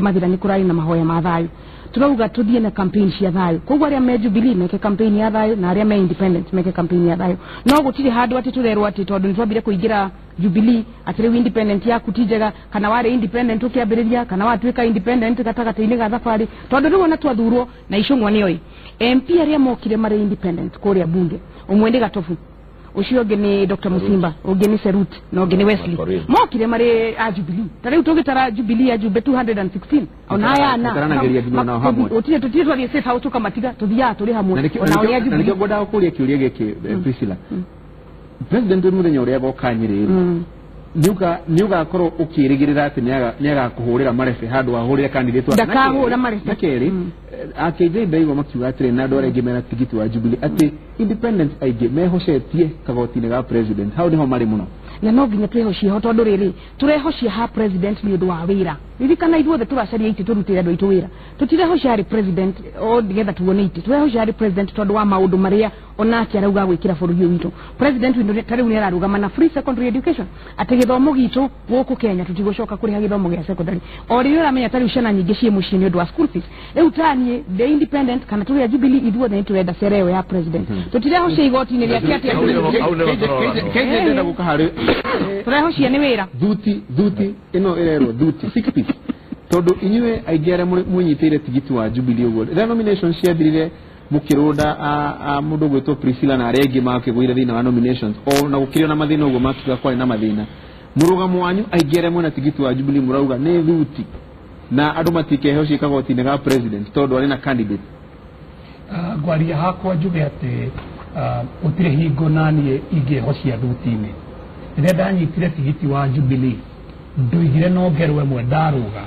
Mathira nĩ kũrarĩ na mahoya ma thayũ, turauga tuthie na campaign cia thayũ. Koguo arĩa me Jubilee meke campaign ya thayũ na arĩa me independent meke campaign ya thayũ. No gũtirĩ handũ atĩ tũrerwo atĩ tondũ nĩ twambire kũingĩra Jubilee atĩ rĩu independent yaku ti njega, kana warĩ independent ũkĩambĩrĩria, kana watuĩka independent gatagatĩ-inĩ ga thabarĩ, tondũ rĩu ona twathurwo na Icũng'wa nĩoĩ MP arĩa mokire marĩ independent kũrĩa bunge, ũmwe nĩ Gatobu, Ucio ũngĩ nĩ Dr. Musimba, ũngĩ nĩ Serut na ũngĩ nĩ Wesley. Mokire marĩ a Jubilee. Ta rĩu tũgĩtara Jubilee ajumbe 216. Ona aya na gũtirĩ tũtirĩ twathiĩ safe house tũkamatiga, tũthiaga tũrĩ hamwe. Ona nĩ a Jubilee. Na nĩkĩo ngwendaga kũũria kĩũria gĩkĩ Priscilla. President mũthenya ũrĩa agoka Nyĩrĩ nĩ ũgakorwo ũkĩrĩgĩrĩra atĩ nĩ agakũhũrĩra marebe handũ ahũrĩre candidate wake. Ndakahũra marebe. Na kerĩ AKJ ndaigua makiuga atĩrĩ na andũ arĩa angĩ mena tigiti wa Jubilee atĩ independent aingĩ mehocetie kagoti-inĩ ga president, hau nĩho marĩ mũno. Na no nginya twehocie ho tondũ rĩrĩ tũrehocie ha president nĩ ũndũ wa wĩra. Ririkana ithuothe tũracaria itĩ tũrutĩre andũ aitũ wĩra. Tũtirehocia harĩ president o nĩgetha tuone itĩ, tũrehocia harĩ president tondũ wa maũndũ marĩa onake arauga gwĩkĩra bũrũri ũyũ witũ. President witũ ta rĩu nĩ ararũgama na free secondary education, atĩ gĩthomo gitũ gũkũ Kenya tũtigũcoka kũrĩha gĩthomo gĩa secondary. O rĩrĩa ũramenya ta rĩu ciana nyingĩ ciĩ mũciĩ nĩ ũndũ wa school fees. Rĩu ta niĩ ndĩ independent kana tũrĩ a Jubilee ithuothe nĩ tũrenda cera ĩyo ya president. Tũtirehocia igoti-inĩ rĩake atĩ tũrehocia nĩ wĩra. Thuti thuti ĩno ĩrerwo thuti 6 piece tondũ inyuĩ aingĩ arĩa mwĩnyitĩire tigiti wa Jubilee ũguo rĩrĩa nominations ciathirire mũkĩrũnda mũndũ ũgwĩtwo Priscilla na arĩa angĩ makĩgũire thĩinĩ wa nominations o na gũkĩrĩ na mathĩna ũguo makiuga kwarĩ na mathĩna, mũrũgamo wanyu aingĩ arĩa mwĩna tigiti wa Jubilee mũrauga nĩ thuti na andũ matikehocie kagoti-inĩ ga president tondũ arĩ na candidate. Ngwaria hakwa njuge atĩ gũtirĩ hingo naniĩ ingĩhocia thuti-inĩ. Rĩrĩa ndanyitire tigiti wa Jubilee ndoigire no ngerwo ĩmwe ndarũga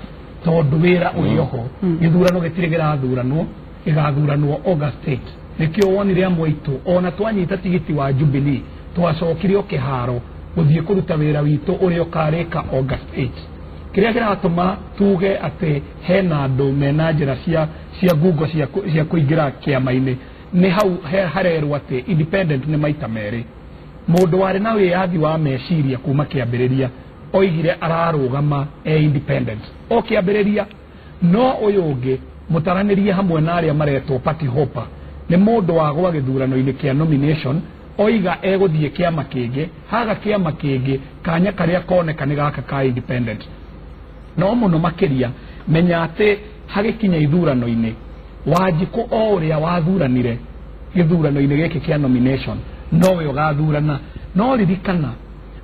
tondũ wĩra ũrĩ oho, gĩthurano gĩtirĩ gĩrathuranwo, gĩgathuranwo August 8. Nĩkĩo wonire amwe aitũ ona twanyita tigiti wa Jubilee twacokire o kĩharo gũthiĩ kũruta wĩra witũ ũrĩa ũkarĩka August 8. Kĩrĩa kĩratũma tuge atĩ hena andũ mena njĩra cia ngungo cia kũingĩra kĩama-inĩ nĩ hau harerwo atĩ independent nĩ maita merĩ. Mũndũ warĩ na wĩyathi wa meciria kuma kĩambĩrĩria oigire ararũgama e independent o kĩambĩrĩria, no ũyũ ũngĩ mũtaranĩrie hamwe na arĩa maretwo party hopper nĩ mũndũ wagwa gĩthurano-inĩ kĩa nomination oiga egũthiĩ kĩama kĩngĩ, haga kĩama kĩngĩ kanya karĩa koneka nĩ gaka ka independent. No mũno makĩria menya atĩ hagĩkinya ithurano-inĩ Wanjikũ o ũrĩa wathuranire gĩthurano-inĩ gĩkĩ kĩa nomination nowe ũgathurana. No ririkana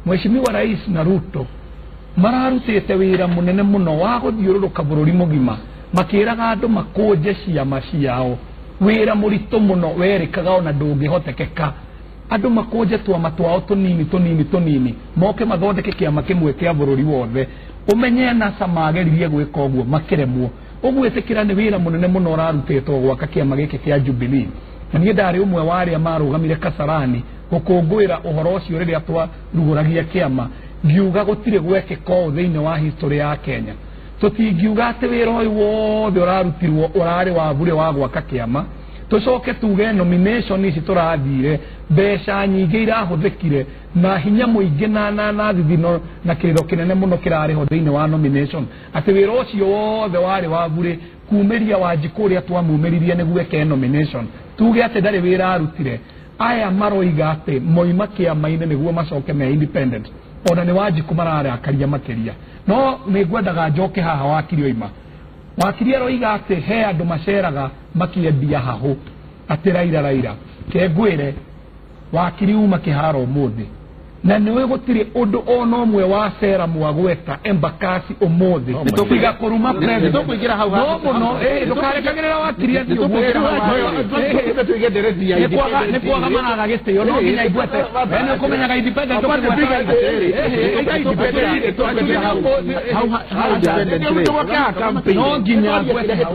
Mheshimiwa Rais na Ruto mararutĩte wĩra mũnene mũno wa gũthiũrũrũka bũrũri mũgima makĩraga andũ makũnje ciama ciao, wĩra mũritũ mũno werĩkaga ona ndũngĩhotekeka. Andũ makũnje twama twao tũnini tũnini tũnini moke mathondeke kĩama kĩmwe kĩa bũrũri wothe. Ũmenye NASA mageririe gwĩka ũguo makĩremwo. Ũgwĩtĩkĩra nĩ wĩra mũnene mũno ũrarutĩtwo gwaka kĩama gĩkĩ kĩa Jubilee. Na niĩ ndarĩ ũmwe wa arĩa marũgamire Kasarani gũkũngũĩra ũhoro ũcio rĩrĩa twarugũragia kĩama, ngiuga gũtirĩ gwekĩka ũũ thĩinĩ wa history ya Kenya. Tũtingiuga atĩ wĩra ũyũ wothe ũrarutirwo ũrarĩ wa bure wa gwaka kĩama, tũcoke tuge nomination ici tũrathire mbeca nyingĩ irahũthĩkire na hinya mũingĩ na thithino na kĩrĩro kĩnene mũno kĩrarĩ ho thĩinĩ wa nomination, atĩ wĩra ũcio wothe warĩ wa bure kumĩria Wanjikũ ũrĩa twamumĩririe nĩguo eke nomination, tuge atĩ ndarĩ wĩra arutire. Aya maroiga atĩ moima kĩama-inĩ nĩguo macoke me independent, ona nĩ Wanjikũ mararakaria makĩria. No nĩ ngwendaga njoke haha wakiri oima. Wakiri aroiga atĩ he andũ maceraga makĩendia hahũ atĩ Raila Raila. Ke ngwĩre wakiri uma kĩharo ũmũthĩ na nĩwe gũtirĩ ũndũ ona ũmwe wa cera mwagweta Embakasi ũmũthĩ tiga kũruma president. No mũno ndũkarekagĩrĩra wakiri athiĩ ũguo. Nĩ kwaga maraga gĩtĩo no nginya igwete. Nĩ ũkũmenyaga independent no nginya ngwete hau.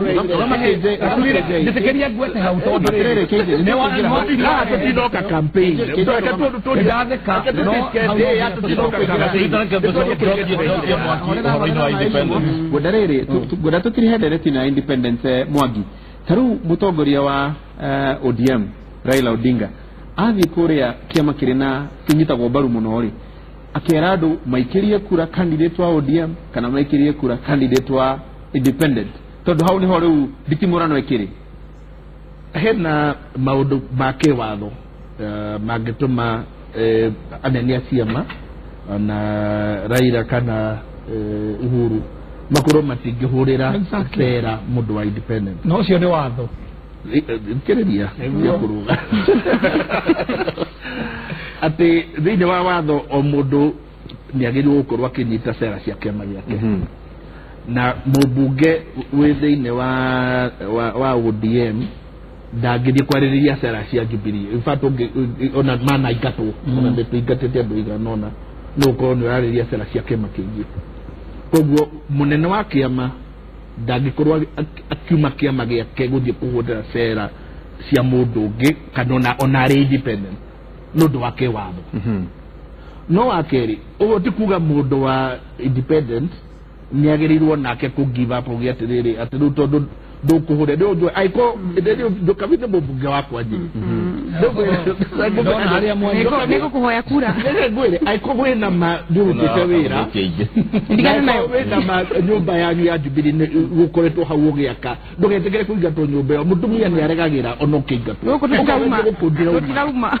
Njĩtĩkĩria ngwete hau tondũ ndatheka ngwenda tũtirihe ndereti na independence Mwangi. Ta rĩu mũtongoria wa ODM Raila Odinga athiĩ kũrĩa kĩama kĩrĩ na kĩnyitagwo mbaru mũno rĩ, akera andũ maikĩrie kura candidate wa ODM kana maikĩrie kura candidate wa independent, tondũ hau nĩho rĩu nditimũrano ĩkĩrĩ. Hena maũndũ ma kĩwatho mangĩtũma anene a ciama na Raila kana Uhuru makorwo matingĩhũrĩra cera mũndũ wa independent. No ũcio nĩ watho. Thikĩrĩria kũruga. Atĩ thĩinĩ wa watho o mũndũ nĩ agĩrĩirwo gũkorwo akĩnyita cera cia kĩama gĩake. Na mũmbunge wĩ thĩinĩ wa ODM ndangĩthiĩ kwarĩrĩria cera cia Jubilee. In fact, ona mana ingatwo, ona nĩtũingatĩte andũ igana ũna, no ũkorwo nĩ ũrarĩrĩria cera cia kĩama kĩngĩ. Koguo mũnene wa kĩama ndangĩkorwo akiuma kĩama gĩake gũthiĩ kũhũthĩra cera cia mũndũ ũngĩ kana ona arĩ independent nĩ ũndũ wa kĩwatho. No wa kerĩ, ũguo ti kuga mũndũ wa independent nĩ agĩrĩirwo nake kũ give up ũgĩ atĩrĩrĩ atĩ rĩu tondũ ndũkũhũra rĩu aiko ndũkabi nĩ mũmbunge wakwa njĩ. Nĩgũkũhoya kura. Ngwĩre aiko kwĩna ma nĩũrutĩte wĩra wĩna ma nyũmba yanyu ya Jubilee gũkoretwo hau ũgĩaka ndũgetĩkĩre kũingatwo nyũmba ĩyo mũtumia nĩ aregagĩra ona ũkĩingatwo. Gũkũ tũtirauma.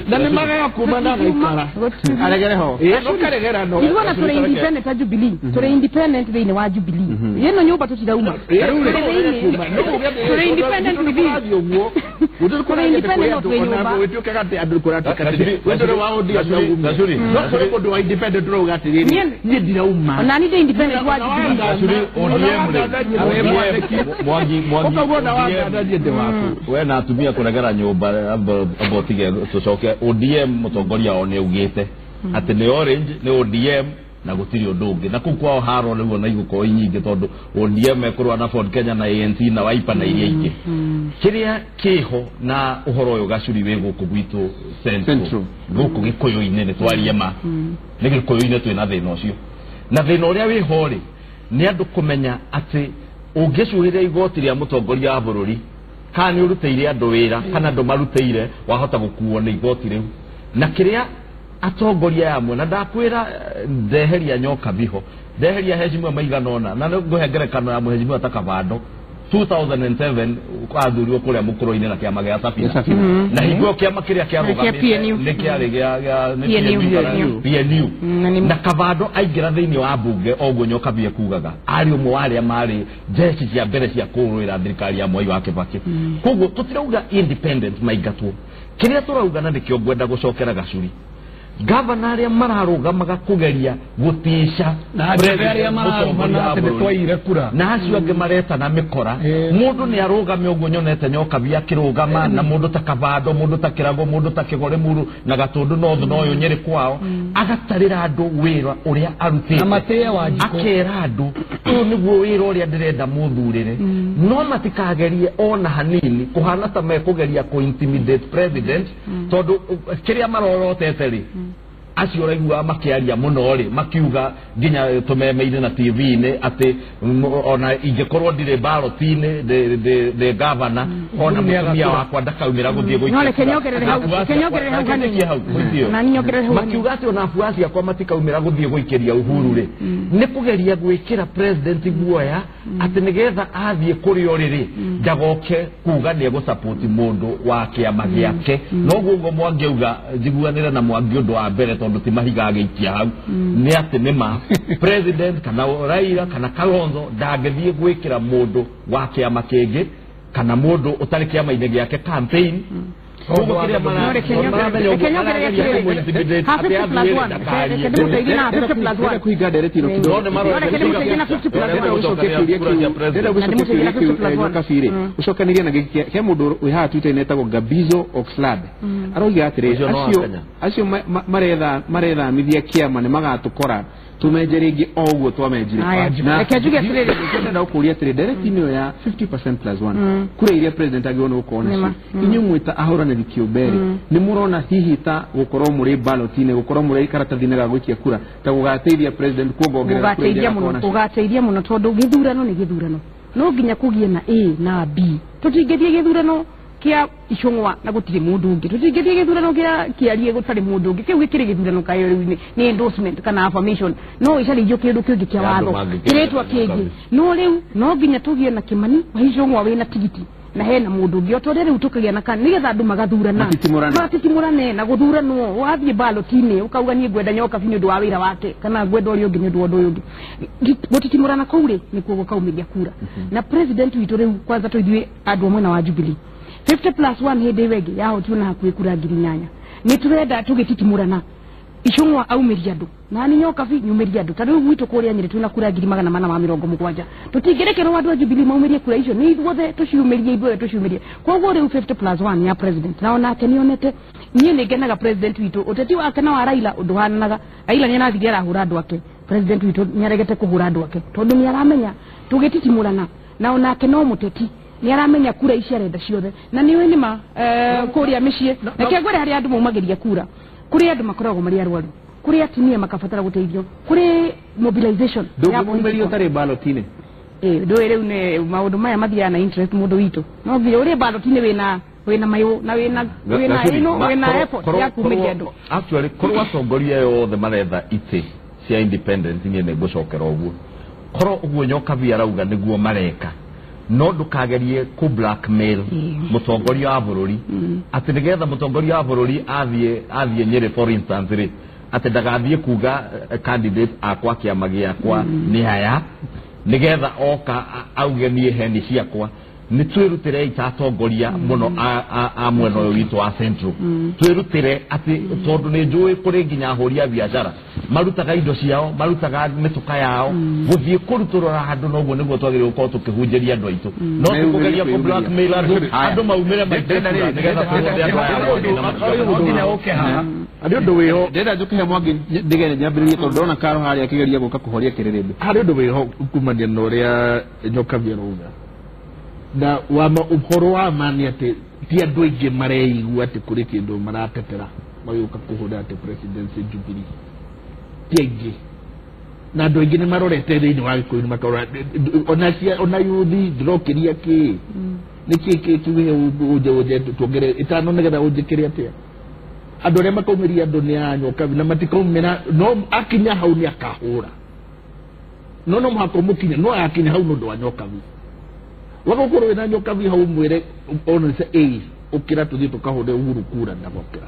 Na nĩ magaga kuma na agaikara. Aregere ho. Ũkaregera no. Ithuĩ ona tũrĩ independent a Jubilee. Tũrĩ independent thĩinĩ wa Jubilee. Ĩno nyũmba tũtirauma. Tũrĩ independent within. Tũrĩ independent twĩ nyũmba. Ona niĩ ndĩ independent wa Jubilee. We na atumia kũregera nyũmba amba ũtige tũcoke ODM mũtongoria wao nĩ augĩte atĩ nĩ Orange nĩ ODM na gũtirĩ ũndũ ũngĩ na kũu kwao haro rĩu ona igũkorwo inyingĩ tondũ ODM ekũrũa na Ford Kenya na ANC na Wiper na iria ingĩ. Kĩrĩa kĩho na ũhoro ũyũ Gacuri wĩ gũkũ gwitũ Central gũkũ Gĩkũyũ-inĩ nĩ twarie ma nĩ Gĩkũyũ-inĩ twĩna thĩna ũcio na thĩna ũrĩa wĩho rĩ nĩ andũ kũmenya atĩ ũngĩcuhĩria igoti rĩa mũtongoria wa bũrũri kana nĩ ũrutĩire andũ wĩra kana andũ marutĩire wahota gũkuo nĩ igoti rĩu na kĩrĩa atongoria amwe na ndakwĩra ndeheria nyoka biho ndeheria heshima maigana ũna na ngũhe ngerekano ya mũheshimiwa ta Kabando 2007 athurirwo kũrĩa mũkũrũ-inĩ na kĩama gĩa Safina na hingo kĩama kĩrĩa kĩarũgamĩte nĩ kĩarĩ gĩa PNU na Kabando aingĩra thĩinĩ wa mbunge oguo nyoka bie kugaga arĩ ũmwe wa arĩa marĩ jeshi cia mbere cia kũrũĩra thirikari ya Mwai wa Kibaki. Koguo tũtirauga independent maingatwo kĩrĩa tũrauga na nĩkĩo ngwenda gũcokera Gacuri gavana arĩa mararũgamaga kũgeria gũtisha na arĩa mararũgama atĩ nĩtwaire kura na acio angĩ maretana mĩkora mũndũ nĩ arũgame ũguo nyonete nyoka bia akĩrũgama na mũndũ ta Kabando mũndũ ta Kĩrago mũndũ ta Kĩgore Muru na Gatũndũ North na ũyũ Nyĩrĩ kwao agatarĩra andũ wĩra ũrĩa arutĩte na matĩe Wanjikũ akera andũ ũyũ nĩguo wĩra ũrĩa ndĩrenda mũthurĩre no matikagerie ona hanini kũhana ta mekũgeria kũ intimidate president tondũ kĩrĩa marorotete rĩ acio ũraigua makĩaria mũno rĩ makiuga nginya tũmeme-inĩ na TV-inĩ atĩ ona ingĩkorwo ndirĩ ballot-inĩ ndĩ gavana ona mũtumia wakwa ndakaumĩra gũthiĩ gũikia makiuga atĩ ona afuasi akwa matikaumĩra gũthiĩ gũikĩria Uhuru rĩ nĩ kũgeria gwĩkĩra president guoya atĩ nĩgetha athiĩ kũrĩ o rĩrĩ ndagoke kuga nĩ egũsupport mũndũ wa kĩama gĩake noguo ũguo Mwangi auga njiguanĩre na Mwangi ũndũ wa mbere tondũ ti mahiga agĩikia hau nĩ atĩ nĩ ma president kana Raila kana Kalonzo ndangĩthiĩ gwĩkĩra mũndũ wa kĩama kĩngĩ kana mũndũ ũtarĩ kĩama-inĩ gĩake campaign. Ucokanĩria na gĩkĩ he mũndũ wĩ haha Twitter-inĩ etagwo Gabizo Oxlade arauga atĩrĩ acio marethamithia kĩama nĩ magatũkora tumenje rĩngĩ o ũguo twamenjire. Reke njuge atĩrĩrĩ ndĩrenda gũkũria atĩrĩ ndereti-inĩ ĩyo ya 50% plus 1 kura iria president agĩrĩirwo nĩ gũkorwo nacio inyuĩ mwĩ ta ahũranĩri kĩũmbe rĩ nĩ mũrona hihi ta gũkorwo mũrĩ ballot-inĩ gũkorwo mũrĩ karatathi-inĩ ga gũikia kura ta gũgateithia president kuongongerera kura iria agakorwo nacio? Gũgateithia mũno tondũ gĩthurano nĩ gĩthurano no nginya kũgĩe na A na B. Tũtingĩthiĩ gĩthurano kĩa Icũng'wa na gũtirĩ mũndũ ũngĩ, tũtingĩthiĩ gĩthurano kĩa Kĩarie gũtarĩ mũndũ ũngĩ. Kĩu gĩkĩrĩ gĩthurano kaĩ rĩu nĩ endorsement kana affirmation, no ĩcarĩrio kĩndũ kĩngĩ kĩa watho kĩrĩtwa kĩngĩ. No rĩu no nginya tũgĩe na Kĩmani wa Icũng'wa wĩna tigiti na hena mũndũ ũngĩ o ta ũrĩa rĩu tũkagĩa na kana nĩgetha andũ magathurana matitimũrane na gũthuranwo wathiĩ ballot-inĩ ũkauga niĩ ngwenda Nyokabi nĩ ũndũ wa wĩra wake kana ngwenda ũrĩa ũngĩ nĩ ũndũ wa ũndũ ũyũ ũngĩ. Gũtitimũrana kũu rĩ nĩkuo gũkaumĩria kura na president witũ rĩu kwanza tũ ithuĩ andũ a mwena wa Jubilee 50 plus 1 hĩndĩ ĩyo ĩngĩ yahotirwo na hakuhĩ kura 8,000 Nĩ tũrenda tũgĩtitimũrana Icũng'wa aumĩria andũ na nĩ Nyokabi nyumĩria andũ ta rĩu gwitũ kũrĩa Nyĩrĩ twĩna kura 470 tũtingĩrekerwo andũ a Jubilee maumĩrie kura icio nĩ ithuothe tũciumĩrie ithuothe tũciumĩrie. Koguo rĩu 50+1 ya president na onake nĩonete niĩ nĩ ngenaga president witũ ũteti wake na wa Raila ũndũhananaga. Raila nĩ arathire arahũra andũ ake, president witũ nĩ aregete kũhũra andũ ake tondũ nĩ aramenya tũgĩtitimũrana na onake no mũteti nĩ aramenya kura ici arenda ciothe na nĩ ũĩ nĩma kũrĩa mĩciĩ reke ngwĩre harĩa andũ maumagĩria kura kũrĩ andũ makoragwo marĩ arwaru kũrĩ atumia makabatara gũteithio kũrĩ mobilization ya ndũngĩmumĩria ũtarĩ ballot-inĩ. Ndũĩ rĩu nĩ maũndũ maya mathiaga na interest mũndũ witũ no nginya ũrĩ ballot-inĩ wĩna mayũ na wĩna ĩno wĩna effort ya kumĩria andũ. Actually korwo atongoria yothe maretha itĩ cia independent niĩ nĩ ngũcokera ũguo korwo ũguo Nyokabi arauga nĩguo mareka no ndũkagerie kũ blackmail mũtongoria wa bũrũri atĩ nĩgetha mũtongoria wa bũrũri athiĩ Nyĩrĩ for instance rĩ atĩ ndagathiĩ kuga candidate akwa kĩama gĩakwa nĩ aya nĩgetha oka auge niĩ heni ciakwa. Nĩ twĩrutĩrei ta atongoria mũno a mwena ũyũ witũ wa Central twĩrutĩre atĩ tondũ nĩ njũĩ kũrĩ nginya ahũri a biacara marutaga indo ciao marutaga mĩtũka yao gũthiĩ kũrutũrũra handũ noguo nĩguo twagĩrĩirwo gũkorwo tũkĩhunjĩria andũ aitũ no ti kũgeria kũ blackmail andũ maumĩre maite kura nĩgetha tũhũre andũ aya no nginya ũke haha harĩ ũndũ wĩho ndĩrenda njũke he Mwangi ndigere nyambĩrĩrie tondũ ndĩrona Karo harĩa akĩgeria gũka kũhoria kĩrĩrĩmbĩ. Harĩ ũndũ wĩho kumania na ũrĩa Nyokabi arauga na wama ũhoro wa ma nĩ atĩ ti andũ aingĩ mareigua atĩ kũrĩ kĩndũ maratetera magĩũka kũhũra atĩ presidency Jubilee ti aingĩ na andũ aingĩ nĩ marorete thĩinĩ wa Gĩkũyũ nĩ makarora ona yuthi ndĩrokĩria kĩ nĩ kĩ kĩ kiuge ũnje tuongere ĩtano nĩgetha ũnjĩkĩre atĩa andũ arĩa makaumĩria andũ nĩ a Nyokabi na matikaumĩra no akinya hau nĩ akahũra no mũhaka ũmũkinye no akinya hau nĩ ũndũ wa Nyokabi wagakorwo wĩna Nyokabi hau mwĩre onese ĩ ũkĩra tũthiĩ tũkahũre Uhuru kura ndagokĩra.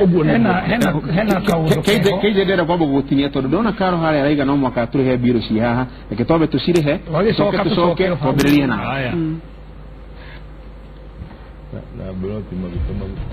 Ũguo hena kaũndũ keije ndĩrenda kwamba gũgũtinia tondũ ndĩrona Karo harĩa araiga no mwaka tũrĩhe mbirũ ci haha reke twambe tũcirĩhe tũcoke twambĩrĩrie na na broti maguta maguta.